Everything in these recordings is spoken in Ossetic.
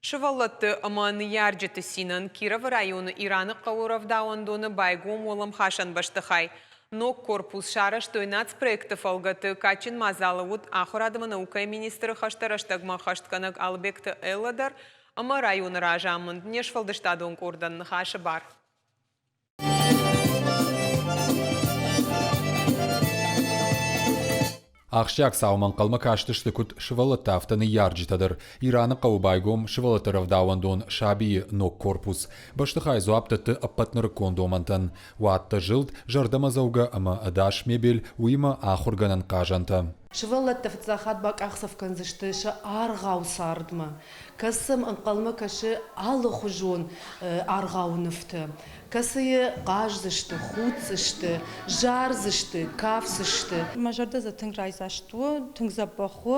Сывӕллӕтты ӕмӕ ныййарджыты цинӕн Кировы районы Ираны хъӕуы рӕвдауӕндоны байгом уӕлӕмхасӕн бӕстыхай. Ног корпус сарӕзтой нацпроекты фӕлгӕты. Кадджын мадзалы уыд ахуырад ӕмӕ наукӕйы министры хӕстӕ рӕстӕгмӕ ӕххӕстгӕнӕг Алыбегты Эллӕ дӕр ӕмӕ районы разамынд. Не сфӕлдыстадон къордӕн ныхасы бар. Ахсджиаг цаумӕ ӕнхъӕлмӕ кастысты куыд сывӕллӕттӕ, афтӕ ныййарджытӕ дӕр. Ираны хъӕуы байгом сывӕллӕтты рӕвдауӕндон «Сабийы» ног корпус. Бӕстыхай дзуапп дӕтты ӕппӕт нырыккон домӕнтӕн. Уаттӕ зылд, зӕрдӕмӕдзӕугӕ ӕмӕ ӕдас мебель, уыимӕ ахуыргӕнӕн хъазӕнтӕ. Сывӕллӕттӕ фыццаг хатт бакъахдзӕф кӕндзысты сӕ аргъау цардмӕ, кӕцы сӕм ӕнхъӕлмӕ кӕсы алыхуызон аргъауы нывты, кӕцыйы хъаздзысты, худдзысты, зардзысты, кафдзысты. Мӕ зӕрдӕ дзы тынг райдзаст у, тынг дзӕбӕх у.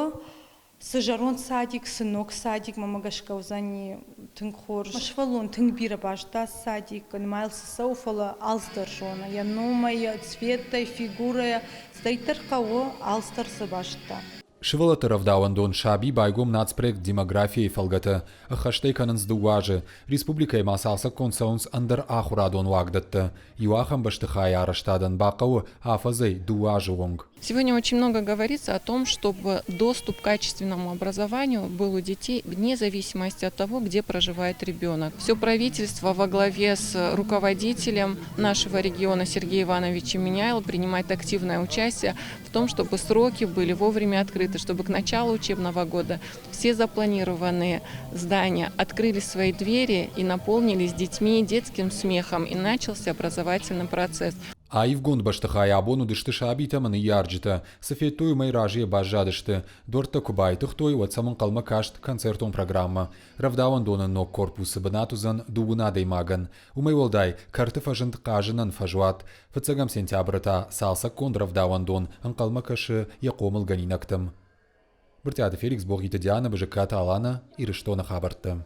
Цы зӕронд садик, цы ног садик, мӕмӕ гӕсгӕ уыдзӕни тынг хорз. Сывӕллон тынг бирӕ базыдта садик, нымайыл цы цӕуы, фӕлӕ алцыдӕр зоны. Йӕ номӕй, йӕ цветӕй, фигурӕйӕ, цыдӕриддӕр хъӕуы, алцыдӕр дзы базыдта. Сывӕллӕтты рӕвдауӕндон «Саби» байгом нацпроект «Демография-йы» фӕлгӕты. Ӕххӕстӕй кӕнынц дыууӕ азы. Республикӕйы ма цалцӕггонд цӕуынц ӕндӕр ахуырадон уагдӕттӕ. Иу ахӕм бӕстыхайы арӕзтадӕн бахъӕуы афӕдзӕй дыууӕ азы онг. Сегодня очень много говорится о том, чтобы доступ к качественному образованию был у детей вне зависимости от того, где проживает ребенок. Все правительство во главе с руководителем нашего региона Сергеем Ивановичем Меняйло принимает активное участие в том, чтобы сроки были вовремя открыты, чтобы к началу учебного года все запланированные здания открыли свои двери и наполнились детьми, детским смехом, и начался образовательный процесс. Аивгонд бӕстыхайы абон уыдысты сабитӕ ӕмӕ ныййарджытӕ. Цы федтой, уымӕй разыйӕ баззадысты. Дуӕрттӕ куы байтыгътой, уӕд сӕм ӕнхъӕлмӕ каст концертон программӕ. Рӕвдауӕндоны ног корпусы бынат уыдзӕн дыууын адӕймагӕн. Уымӕй уӕлдай, кӕрты фӕзынд хъазынӕн фӕзуат. Фыццӕгӕм сентябры та цалцӕггонд рӕвдауӕндон ӕнхъӕлмӕ кӕсы йӕ хъомылгӕнинӕгтӕм. Брытъиаты Феликс, Богъиты Диана, Бызыккаты Алана, Ирыстоны хабӕрттӕ.